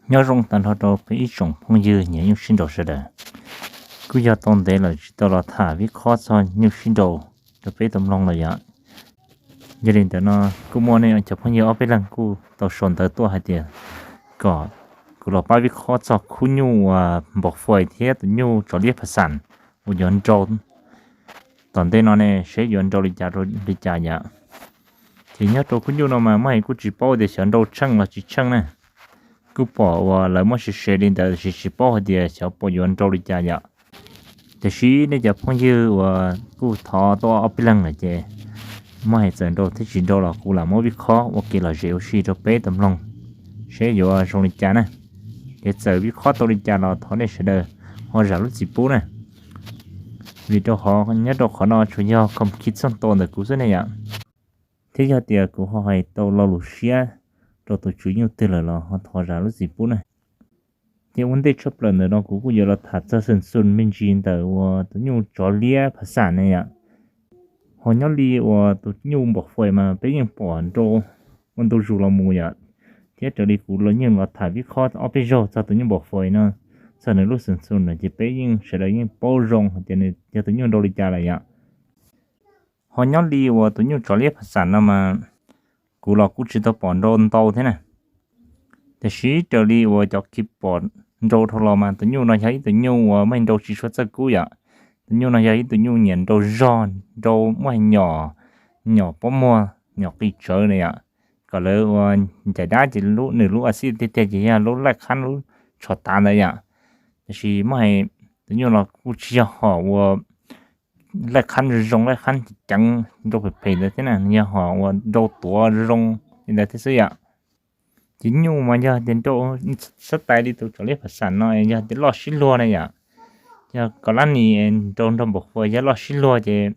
Nyob zoo tag nrho rau peb ib tsoom phooj ywg nyiam nyuj sib nraus sawv daws. Kuj yog tau ntev lawm tsis tau los tham vib khob txog nyuj sib nraus rau peb tau mloog lawm yom. Yog li ntawd no kuj muaj nej cov phooj ywg ob peb leeg kuj tau sau ntawv tuaj hais tias kom kuv los pab vib khob txog khub nyuj uas npaum fais thiab tus nyuj tsov liab phav xam uas yuav nrau tom ntej no ne, seb yuav nrau li cas li cas yom. Ces nyob rau khub nyuj no mas muaj hais kuj tsis paub tias xyov nrau tsheej los tsis tsheej na. Kuj pom uas lawv muab se se li ntawd tsis tsis paub hais tias xyov puas yuav nrau li cas yom. Tiam sis nej cov phooj ywg uas kuj thov tuaj ob peb leeg lawm ces muaj hais txawm nrau thiab tsis nrau los kuv lam muab vib khob ua kev lom zem ua si rau peb tau mloog seb yuav zoo li cas na. Ces txawm vib khob tau li cas los thov nej sawv daws ho zam lub txim pub na. Vim rau qhov nyob rau qhov no tsuas yog khom khi txog tau ntawm kuv xwb ne yom. Thiab yog tias kuv ho hais tau lo lus siab rau tus tswv nyuj twg lawm los ho thov zam lub txim pub na. Ces ua ntej tshaj plaws ntawm no kuv kuj yuav los tham txog xeem xus me ntsis ntawm uas tus nyuj tsov liab phav xam ne yom. Ho nyob li uas tus nyuj npaum fais mas peb yeej pom nrau ua ntu zus los mus yom. Thiab raws li kuv los yeej los tham vib khob ob peb zaug txog tus nyuj npaum fais no, txog nws lub xeem xus no ces peb yeej sawv daws yeej paub zoo hais tias nws yog tus nyuj nrau li cas lawm yom. Ho nyob li uas tus nyuj tsov liab phav xam no mas kuv los kuj tsis tau pom nrau ntau thiab na. Tiam sis raws li uas cov khi pom nrau dhau los mas tus nyuj no yog ib tug nyuj uas muaj nrau tsis tshua txawj kub yom. Tus nyuj no yog ib tug nyuj nyiam nrau zog, nrau muaj nyom, nyom pob muag, nyom qis tsawv na yom. Kom lawv ua ncaim dab ces nws lub a xij tiag tiag ces yog lub laij qhab lub tsho tav ntawd yom. Tiam sis muaj hais tus nyuj los kuj tsis yog hom uas laij qhab zoo zoo, laij qhab ceev nrau phem phem ntawd thiab na, yog hom uas nrau tuav zoo li ntawd thiab xwb yom. Ces nyuj mas yog tias nrau sab tais li tus tsov liab phav xam no yog tias loj sib luag na yom. Yog kom lab nis nrau nrog npaum fais yog loj sib luag ces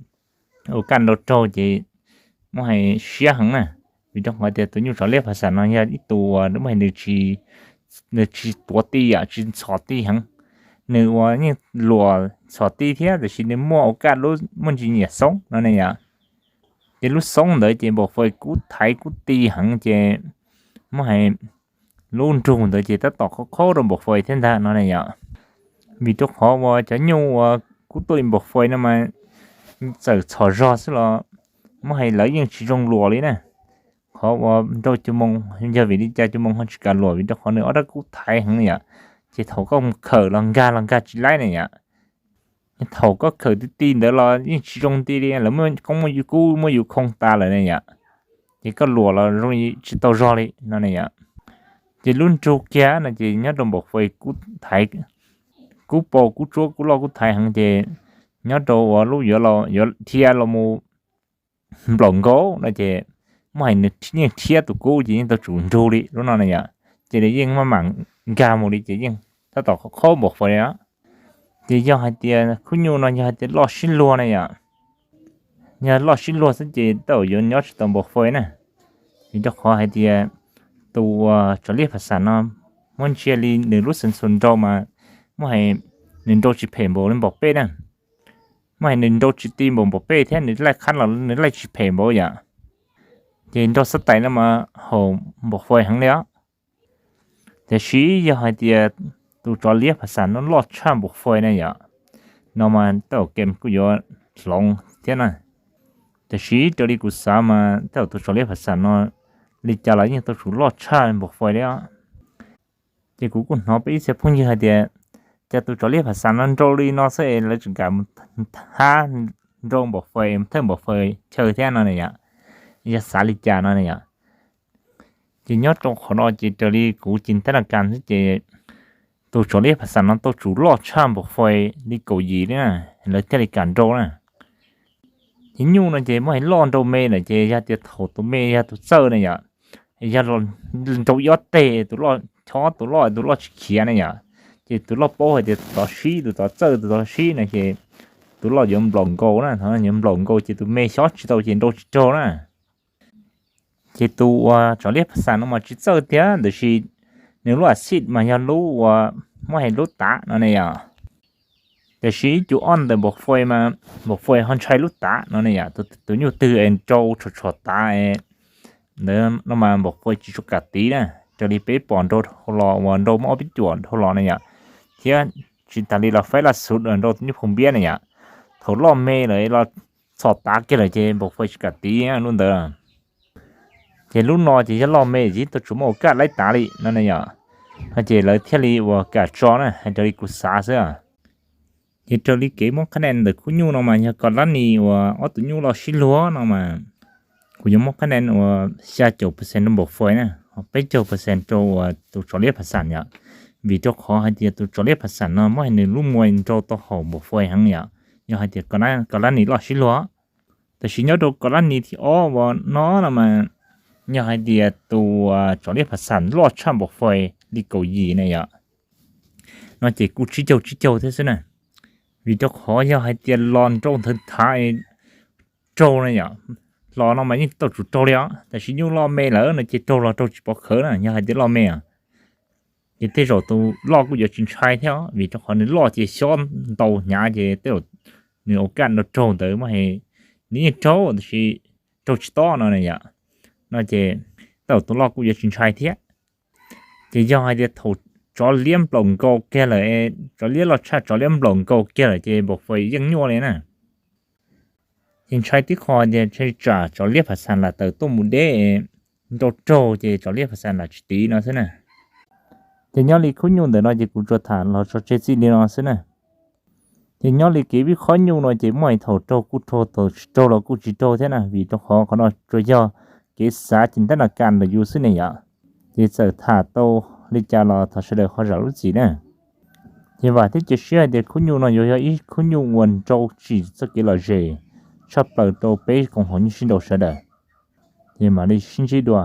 ua kaj nrau raug ces muab hais siab heev na. Vim rau qhov tias tus nyuj tsov liab phav xam no yog ib tug uas muab hais nws tsis, nws tsis tuav ti yom, tsis ntxhov ti heev. Nws uas yeej luam ntxhov ti thiab tiam sis nws muaj ua kaj lub muaj ntsis nyiam xoob no ne yom. Ces lub xoob ntawd ces npaum fais kub thaiv kub ti heev ces muab hais lub nrug ntawd ces tab tom khaub khaub rau npaum fais thiab ntag no ne yom. Vim rau qhov uas cov nyuj uas kub tuaj li npaum fais no mas txawm txhom zog xwb los muab hais lawv yeej tsis zoo luam li na. Qhov uas nrau cua moo yog vim li cas cua moo ho tsis kam luam, vim rau qhov nws ob rab kub thaiv heev yom. Ces thaum koj mus khawm los nkag los nkag tsis laib ne yom. Thaum koj khawm ti ti ntawd los yeej tsis zoo ti li, lawv muaj koob muaj yus kub muaj yus khoo tas lawm ne yom. Ces koj luam los zoo li tsis tau zog li no ne yom. Ces lub nrug kiag no ces nyob rau npaum fais kub thaiv, kub pau kub tsuab kub loj kub thaiv heev ces nyob rau uas lub yuav los yuav dhia los mus nplaum nkaus no ces muab hais nws yeej rhiab tus kub ces yeej tau tsum nrug li lub no ne yom. Ces nws yeej maj mam nkag mus li ces yeej tab tom khaub npaum fais li. Ces yog hais tias khub nyuj no yog hais tias loj sib luag na yom, yog loj sib luag xwb ces tab tom yuav nyob tsis tau npaum fais na. Vim rau qhov hais tias tus uas tsov liab phav xam no muab ntsia li nws lub xeev xus nrau mas muab hais nws nrau tsis phem npaum li npaum pej na. Muab hais nws nrau tsis ti npaum npaum pej thiab nws laij qhab los nws laij tsis phem npaum yom. Ces nrau xab tais no mas haum npaum fais heev li os. Tiam sis yog hais tias tus tsov liab phav xam no loj tshaj npaum fais na yom, no mas tej zaum kem kuj yuav hloov thiab na. Tiam sis raws li kuv xav mas tej zaum tus tsov liab phav xam no li cas los yeej tau tsum loj tshaj npaum fais li os. Ces kuv kuj hnov peb ib txhia phooj ywg hais tias, cas tus tsov liab phav xam no nrau li no xwb es lawv tseem kam mus hab nrau npaum fais thawj npaum fais chaw thiab no ne yom. Yog xav li cas no ne yom. Ces nyob rau qhov no ces raws li kuv ces tab laj kas xwb ces tus tsov liab phav xam no tau tsum loj tshaj npaum fais li kaum yim li na, lawv thiaj li kam nrau na. Ces nyuj no ces muab hais loj nrau me lawm ces yog tias thaum tus me yog tus txawj na yom, yog nrau ib ob teg tus loj chob tus loj tus loj tsis khiav na yom, ces tus loj paub hais tias tus tod sib tus tod txawj tus tod sib no ces tus loj yuav nplaum nkaus na, yuav nplaum nkaus ces tus me xyob tsis tau ces nrau tsis raug na. Ces tus uas tsov liab phav xam no mas tsis txawj tiag tab sis nws lub a xij mas yog lub uas muab hais lub tav no ne yom. Tiam sis ib cus ob ntawm npaum fais mas npaum fais ho ntshai lub tav no ne yom, tus nyuj twg es nrau tshom tshom tav ntawd no mas npaum fais tsis tshua kam tiv na. raws li peb pom nrau dhau los uas nrau muaj ob peb cuam dhau los na yom, thiab tsis tas li los faib laj xuv nrau nyuj phoos npiab na yom. Thaum loj me lawm los txhom tav kiag lawm ces npaum fais tsis kam tiv lub ntawd. Ces lub no ces yog loj me ces tau tsuas muaj ua kaj laib tav li no na yom. No ces lawv thiaj li uas kam tso na, hais raws li kuv xav xwb. Ces raws li kev muab qhab nees ntawm khub nyuj no mas yog kos lab nis uas ob tug nyuj loj sib luag no mas kuv yuav muab qhab nees uas xya caum percent rau npaum fais na, ho peb caug percent rau uas tus tsov liab phas xam yom. Vim rau qhov hais tias tus tsov liab phas xam no muab hais nws lub muag nrau tau haum npaum fais heev yom, yog hais tias kos lab nis loj sib luag. Tab sis nyob rau kos lab nis thib ob uas no no mas yog hais tias tus tsov liab phas xam loj tshaj npaum fais li kaum yim na yom, no ces kuj tsib caug tsib caug thiab xwb na. Vim rau qhov yog hais tias los nrau nthawv thav raug na yom, los no mas yeej tau tsum raug li os, tab sis nyuj loj me lawm no ces raug los raug tsis pov khawv na, yog hais tias loj me os. Ces tej zaum tus loj kuj yuav tsis ntshai thiab os, vim rau qhov nws loj ces xyob ntau hnyav ces tej zaum nws ua kaj nrau raug ntawd mas nws yeej raug tab sis raug tsis tob no na yom. No ces tej zaum tus loj kuj yuav tsis ntshai thiab. Ces yog hais tias thaum tsov liab nplaum nkaus kiag lawm, tsov liab loj tshaj tsov liab nplaum nkaus kiag lawm ces npaum fais yeej nyuaj li na. Ces ntshai tib qho tias tsam tsov liab phas xam lam tawm tuaj mus deb nrau raug ces tsov liab phas xam lam tsis tiv no xwb na. Ces nyob li khub nyuj ntawm no ces kuv tsuas tham los tso tseg txij li no xwb na. Ces nyob li kev vij qhob nyuj no ces muaj ib thaum raug kuj raug, thaum tsis raug los kuj tsis raug thiab na, vim rau qhov qhov no tsuas yog kev xav ces ntab na kam ntawm yus xwb ne yom. Ces txawm tham tau li cas los thov sawv daws ho zam lub txim na. Ces vam thiab cia siab hais tias khub nyuj no yuav yog ib khub nyuj uas nrau tsim txoj kev lom zem tshaj plaws rau peb koom haum nyuj sib nrau sawv daws. Ces mam li sib ntsib dua.